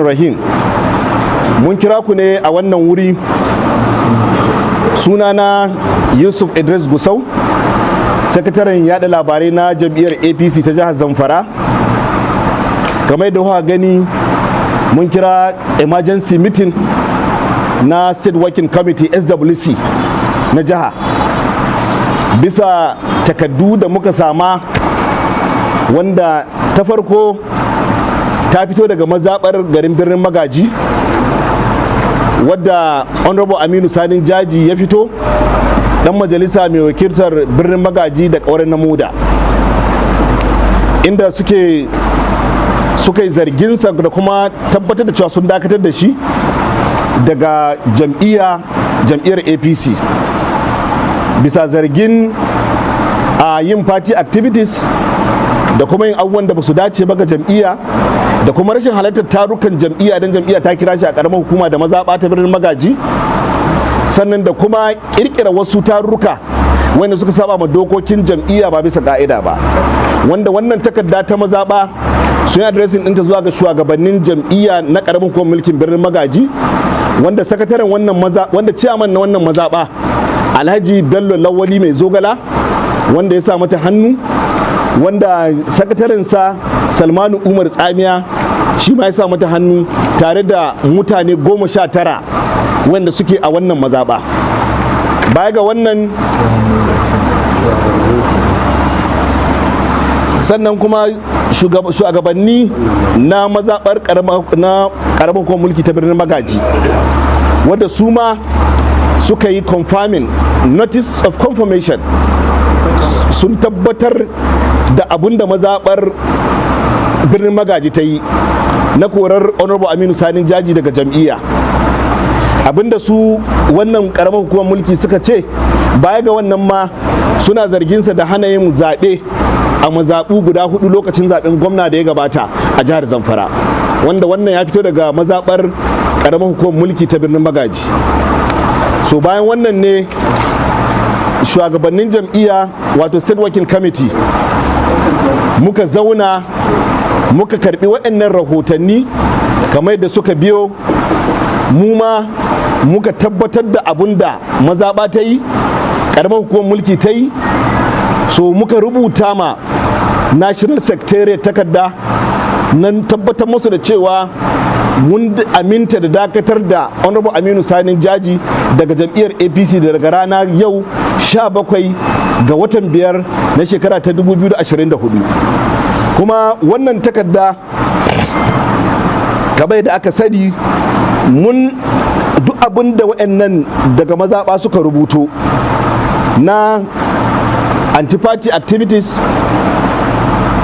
Rahim. Mun kira ku ne a wannan wuri. Sunana Yusuf Idris Gusau, sakataren yada labarai na jam'iyyar APC ta jihar Zamfara. Kamar yadda kuka gani, mun kira emergency meeting na State Working Committee, SWC, na jiha, bisa takaddu da muka sama, wanda ta farko ta fito daga mazaɓar garin Birnin Magaji, wadda Honorable Aminu Sanin Jaji ya fito, dan majalisa mai wakiltar Birnin Magaji da Ƙauren Namoda, inda suka yi zarginsa da kuma tabbatar da cewa sun dakatar da shi daga jam'iyyar APC bisa zargin a yin party activities da kuma yin abubuwan da ba su dace ba ga jam'iyya, da kuma rashin halartar tarukan jam'iyya don jam'iyya ta kira shi a karamar hukuma da mazaɓa ta Birnin Magaji, sannan da kuma kirkira wasu tarurruka wanda suka saba ma dokokin jam'iyya ba bisa ka'ida ba. Wanda wannan takarda ta mazaɓa sun yi addressing ɗinta zuwa ga shugabannin jam'iyya na karamar hukumar mulkin Birnin Magaji, wanda sakataren wannan maza wanda ciyaman na wannan mazaɓa, Alhaji Bello Lawali Mai Zogala, wanda ya sa mata hannu, wanda sakatarensa Salmanu Umar Tsamiya shi ma ya sa mata hannu, tare da mutane 19 wanda suke a wannan mazaɓa. Baya ga wannan, sannan kuma shugabanni na mazaɓar na ƙaramar hukumar mulki ta Birnin Magaji, wadda su ma suka yi confirming, notice of confirmation, sun tabbatar da abun da mazaɓar Birnin Magaji ta yi na korar Honorable Aminu Sanin Jaji daga jam'iyya. Abinda su wannan karamar hukumar mulki suka ce, baya ga wannan ma suna zarginsa da hana yin zaɓe a mazaɓu guda hudu lokacin zaɓen gwamna da ya gabata a jihar Zamfara, wanda wannan ya fito daga mazaɓar karamar hukumar mulki ta Birnin Magaji. So bayan wannan ne shugabannin jam'iyya, wato State Working Committee, muka zauna muka karbi waɗannan rahotanni kamar yadda suka biyo. Mu ma muka tabbatar da abun da mazaɓa ta yi, ƙaramar hukumar mulki ta yi. So muka rubuta ma National Secretariat takarda nan tabbatar musu da cewa mun aminta da dakatar da Honorable Aminu Sanin Jaji daga jam'iyyar APC daga rana yau, 17 ga watan 5 na shekara ta 2024. Kuma wannan takarda, kamar da aka sani, mun duk abin da waɗannan daga mazaɓa suka rubuto na anti-party activities,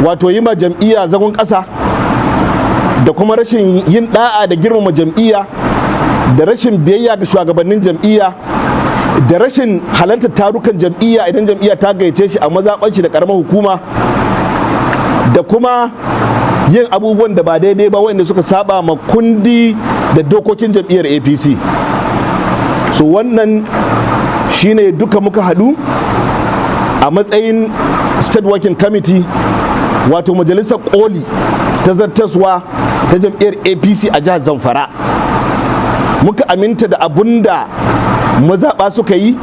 wato yi ma jam'iyya zagon ƙasa, da kuma rashin yin da'a da girmama jam'iyya, da rashin biyayya ga shugabannin jam'iyya, da rashin halartar tarukan jam'iyya idan jam'iyya ta gayyace shi a mazaɓar shi da ƙaramar hukuma, da kuma yin abubuwan da ba daidai ba wanda suka saba ma kundi da dokokin jam'iyyar APC. So wannan shine duka muka haɗu a matsayin State Working Committee, wato majalisar koli ta zartaswa ta jam'iyyar APC a jihar Zamfara. Muka aminta da abun da mazaɓa suka yi,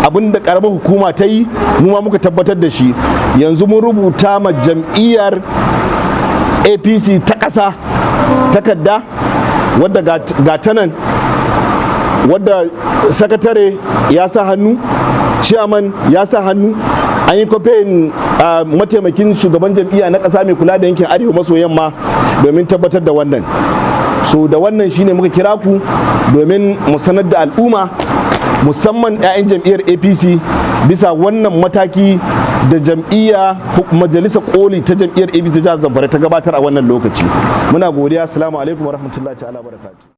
abun da ƙaramar hukuma ta yi, mu ma muka tabbatar da shi. Yanzu mun rubuta ma jam'iyyar APC ta ƙasa takarda, wadda ga ta nan, wadda sakatare ya sa hannu, chairman ya sa hannu, an yi kofin mataimakin shugaban jam'iyya na ƙasa mai kula da yankin arewa maso yamma, domin tabbatar da wannan. So da wannan shine muka kira ku domin mu sanar da al'umma, musamman 'ya'yan jam'iyyar APC, bisa wannan mataki da jam'iyya, majalisar koli ta jam'iyyar APC ta jihar Zamfara ta gabatar a wannan lokaci. Muna godiya. Assalamu alaikum warahmatullahi ta'ala barakatuh.